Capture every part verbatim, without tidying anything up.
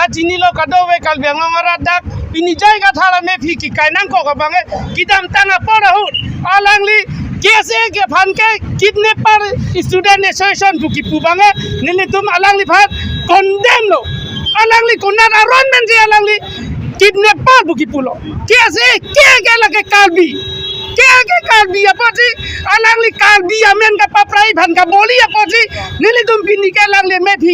Chinilo kadokave Karbi Anglong arat dak pini J I Kathar amephi kekai nangkok abang ke kedamtang apor ahut alangli K S A ke aphan ke kidnapper student association pu kipu abang ke nelitum alangliphan condemn lo. Alangli konat aron pensi alangli kidnapper pu kipulo. K S A ke ke lake Karbi. Ke ke Karbi apotsi alangli Karbi amen kapaprai aphan kaboli apotsi nelitum pini ke alangli amephi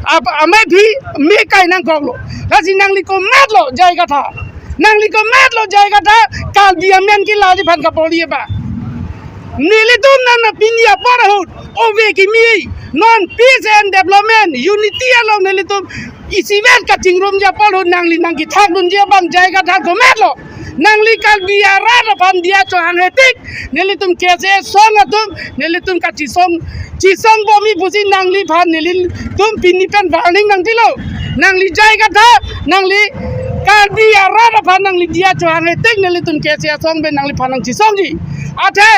ap-, amephi me kai nangkoklo. Lasi nangli komatlo J I Kathar. Nangli komatlo J I Kathar Karbi amen ke lali aphan kaboli abang. Nelitum nang pini apor ahut ove kimi non peace and development unity along nelitum isivet kachingrumji apor ahut nangli nangkethakdunji abang J I Kathar komatlo. Nangli Karbi arat aphan diya chohanghe tik nelitum K S A asong atum nelitum kachisong chisong bomji pusi nangliphan nelitum pini pen warning nangpilo. Nangli J I Kathar, nangli Karbi arat aphan nangli diya chohanghe tik nelitum K S A asong pen nangliphan nangchisongji. Athe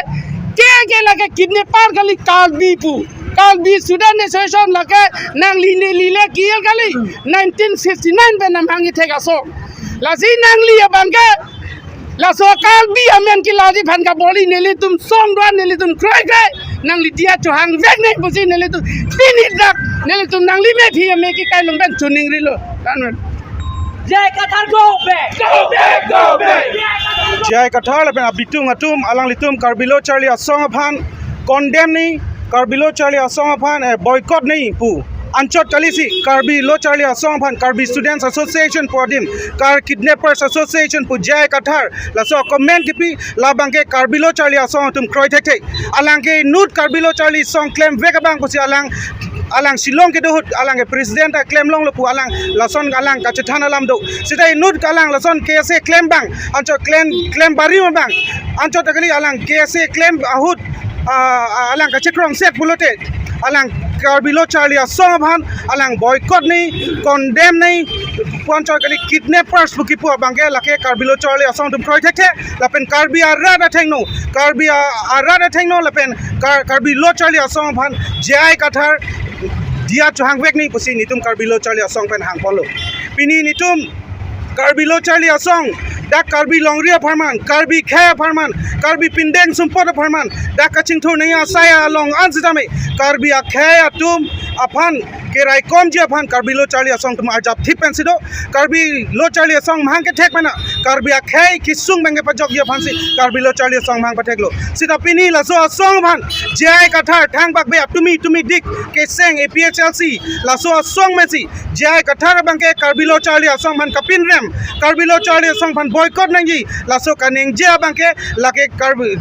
ke ke lake kidnapper kali Karbi pu. Karbi Student Association lake nangli neli le kil kali nineteen fifty-nine pen namhang ithek asong. Lasi nangli abang ke laso Karbi amen ke lali aphan kaboli nelitum song do-an nelitum kroikre nangli diya chohangvek nangji pusi nelitum pini dak nelitum nangli mephi ame kekai along pen choningrilo. J I Kathar go back. Go back, go back. J I Kathar lapen abitung atum alanglitum Karbi Lo Charli Asong aphan condemn nangji, Karbi Lo Charli Asong aphan, eh, boycott nangji pu. Anchot kalisi Karbi Lo Charli Asong aphan Karbi Students Association pu adim, Kar Kidnappers Association pu J I Kathar laso comment kipi labang ke Karbi Lo Charli Asong atum kroi thekthe. Alang ke inut Karbi Lo Charli Asong klemvek abang pusi alang, alang Shillong kedo ahut alang ke president ta klemlonglo pu alang lason alang kachethan alam do. Seta inut alang lason K S A klem abang, anchot klem, klem barim abang, anchot kali alang K S A klem ahut, ah, ah, alang kachekrongset pulote alang Karbi Lo Charli Asong aphan alang boycott nangji, condemn nangji, pu anchot kali kidnappers pu kipu abang ke lake Karbi Lo Charli Asong atum kroi thekthe, lapen Karbi arat athengno, Karbi a-, arat athengno lapen Kar-, Karbi Lo Charli Asong aphan J I Kathar diya chohangvek nangji pusi nelitum Karbi Lo Charli Asong pen hangponlo. Pini nelitum Karbi Lo Charli Asong, dak Karbi longri apharman, Karbi khei apharman, Karbi pindeng sumpot apharman dak kachingthur nangji asai along an sitame Karbi akhei atum aphan keraikomji aphan Karbi Lo Charli Asong atum arjap thip pensi do. Karbi Lo Charli Asong mahang kethek mana Karbi akhei kesung abang kepajokji aphansi Karbi Lo Charli Asong mahang patheklo. Seta pini laso asong aphan J I Kathar thangbak be atumi tumi dik keseng A P H L C laso asong mesi J I Kathar abang ke Karbi Lo Charli Asong aphan kapinrem, Karbi Lo Charli Asong aphan boycott nangji, laso kaningje abang ke lake Karbi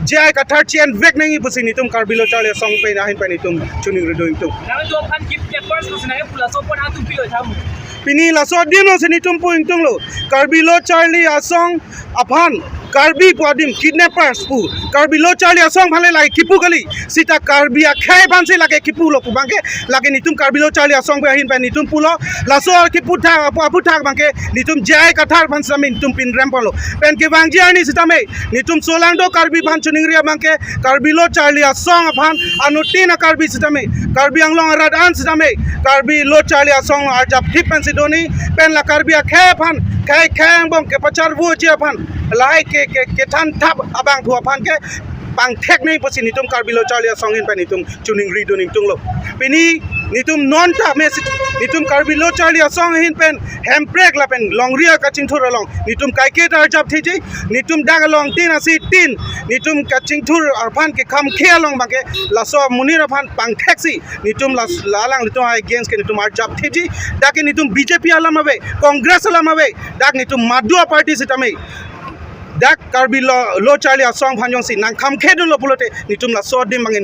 J I Kathar chi-envek nangji pusi nelitum Karbi Lo Charli Asong pen ahin pen nelitum choningri do ingtung. Nangtum aphan kidnappers lo sinai pu laso apor nangtum pilo thamu. Pini laso adim lo si nelitum pu ingtunglo. Karbi Lo Charli Asong aphan Karbi pu adim kidnappers pu. Karbi Lo Charli Asong aphan le lake kipu kali. Seta Karbi akhei aphansi lake kipulo pu abang ke lake nelitum Karbi Lo Charli Asong pen ahin pen nelitum pulo. Laso kipu thak apu apu thak abang ke nelitum J I Kathar aphan sitame nelitum pinrem ponlo. Pen kevangji arni sitame nelitum solangdo Karbi aphan choningri abang ke Karbi Lo Charli Asong aphan anuttin a-Karbi sitame, Karbi Anglong arat an sitame Karbi Lo Charli Asong arjap thip pensi do nangji, pen la Karbi akhei aphan, khei khei angbong kepacharvoji aphan lahai ke, ke, kethan thap abangphu aphan ke pangthek nangji pusi nelitum Karbi Lo Charli Asong ahin pen nelitum choningri do ingtunglo. Pini nelitum non ta mesi nelitum Karbi Lo Charli Asong ahin pen Hemprek lapen longri akachingthur along nelitum kaiketa arjap thipji, nelitum dak along tin asi tin nelitum kachingthur aphan kekhamkhe along abang ke laso amonit aphan pangtheksi nelitum las-, la alanglitum against ke nelitum arjap thipji. Dak ke nelitum B J P alam ave, Congress alam ave, dak nelitum madu a-party sitame dak Karbi Lo, Lo Charli Asong aphan jongsi nangkhamkhe dunlo pulote nelitum laso adim abang ke